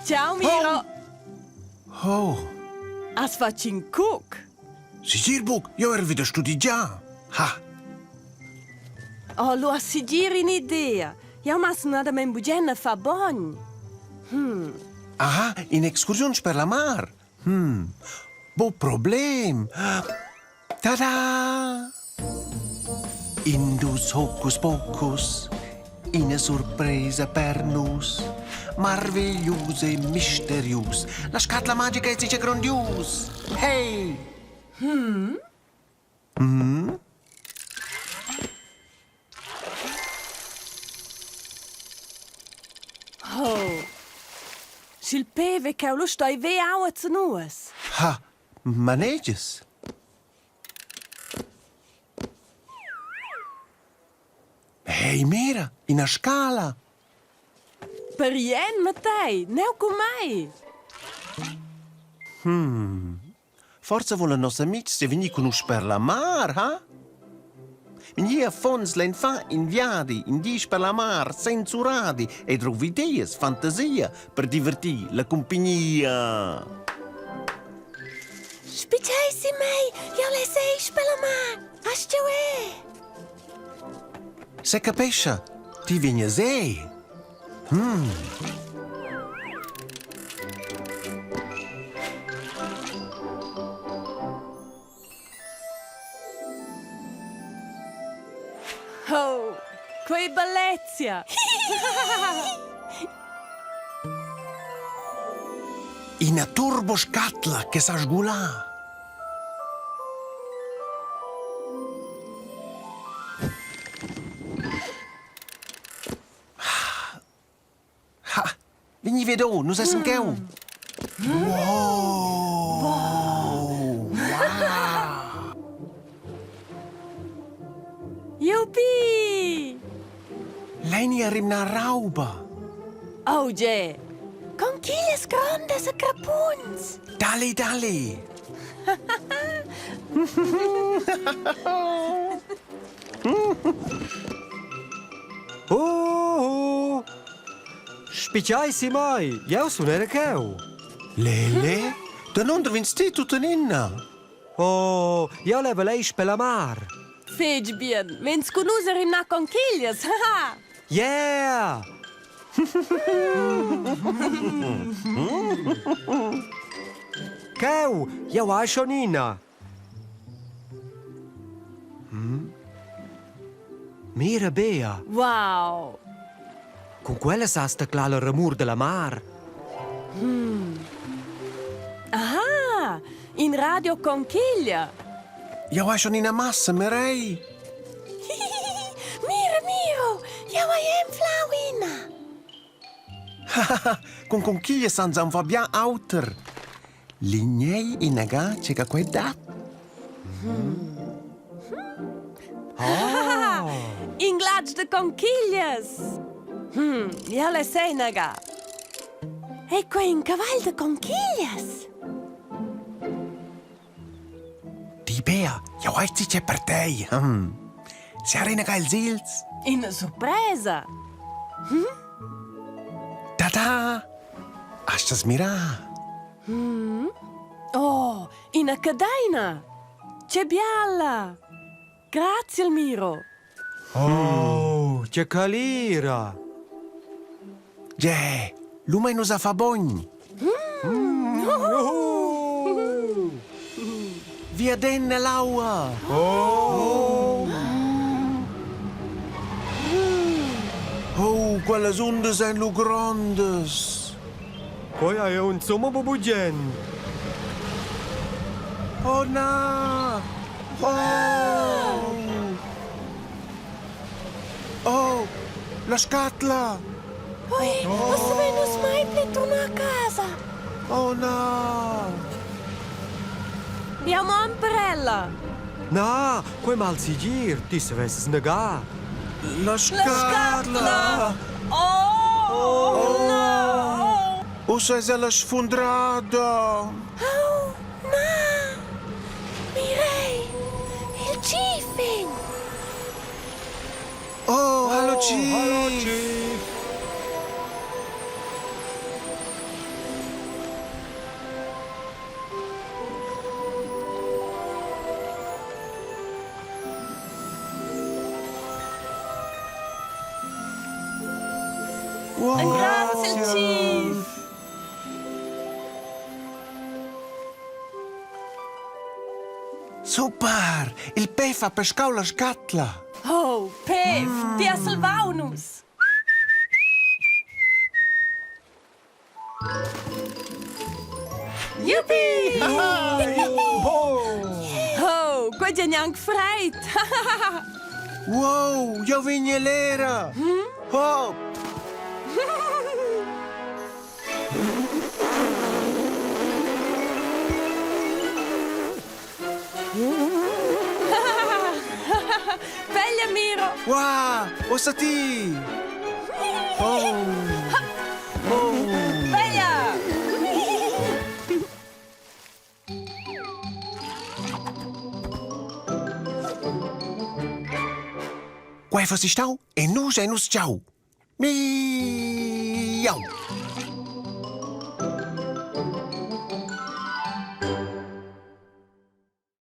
Ciao Miro! Oh! Has fatg in cuc? Segir buc, jeu ero vi da studegiar. Ha! Oh, lu has segir in'idea. Jau m'has numnadamain bugen a far bogn. Hmm. Aha, in'excursiun sper la mar. Hmm. Bo problem. Tada! Indus hocus pocus, ina surpresa per nus. Marveglius e misterius, la scatla magica è sicher grondius. Hey! Hmm? Hmm? Oh. Sch'il peve ch'eu lu stoi ve aua zanuas. Ha, manegias? Hey, mira, ina scala! Per ien, Mattei, neu cun mei! Hmm. Forsa vulan nos amitgs vegnir cun nus sper la mar, ha? Vegnir affons lein far in viadi, in di sper la mar, senza uradi e drov ideas, fantasia per divertir la cumpignia. Spitgei sin mei, jeu less ei sper la mar. Astg'jeu è? Secapescha, ti vegnas ei. Hmm. Oh, quei bellezia! Ina turboscatla che sa sgular. Ha, vegni vedo, nus essan cheu. Wow! Wow! Juppie! Lein ir a rimnar rauba. Oh je! Conchiglia grondas e crapuns! Dali, dali! Oh, oh. Spitgei si mai, jeu sun era cheu. Lele, danunder vegns ti tuttenina? Oh, jeu level ei sper la mar. Fetg bien, vegns cun nus a rimnar conchiglias, haha! Yeah! Cheu, jeu hai schon ina. Mm. Mira Bea. Wow! Cun quella sas taclar la ramur dalla mar. Hmm. Aha! In radio conchiglia! Jau hai schon ina massa, mirei! Mira, Miro! Jau hai enflau ina! Cun conchiglia san san fa bien auter. Lignei inaga che che quei dat. Oh. In glatsch de conchiglias! Hmm, ja le sei inaga. E quei in cavagl de conchiglias? Ti Bea, jau hai che per tei. Hmm. Si arena ils ils? Ina surpresa! Hm? Tada! Hast mirar? Hmm. Oh, ina cadeina! Che biala! Grazie, Miro! Oh, che calira! Ge, lu mein nus a far bogn. Mm. Oh. Viaden nell'aua! Oh. Oh, quellas undas ein lu grondas! Quei ei insomma bu bugen. Oh na! Oh! Oh, la scatla! Ui, oh. Ussa vein nus mai pli turnar a casa. Oh no! Jau mon per ella. Na, quei malsegir, ti savesses negar. La scatla! La scatla! Oh, oh no! Ussa es ella sfundrada. Oh, na! Mirei, il Chiefin! Oh, hallo Chief! Hallo Chief! Engraziel Chief! Super! Il Pef ha pescau la scatla. Oh, Pef, ti has salvau nus! Juppie! Oh, quei è gnanc freit! Wow, io vegn l'era! Hop! Bella Miro! Wow, ossa ti! Oh! Oh! Bella! Quei fossi stau e nus e nus ciao. Miau!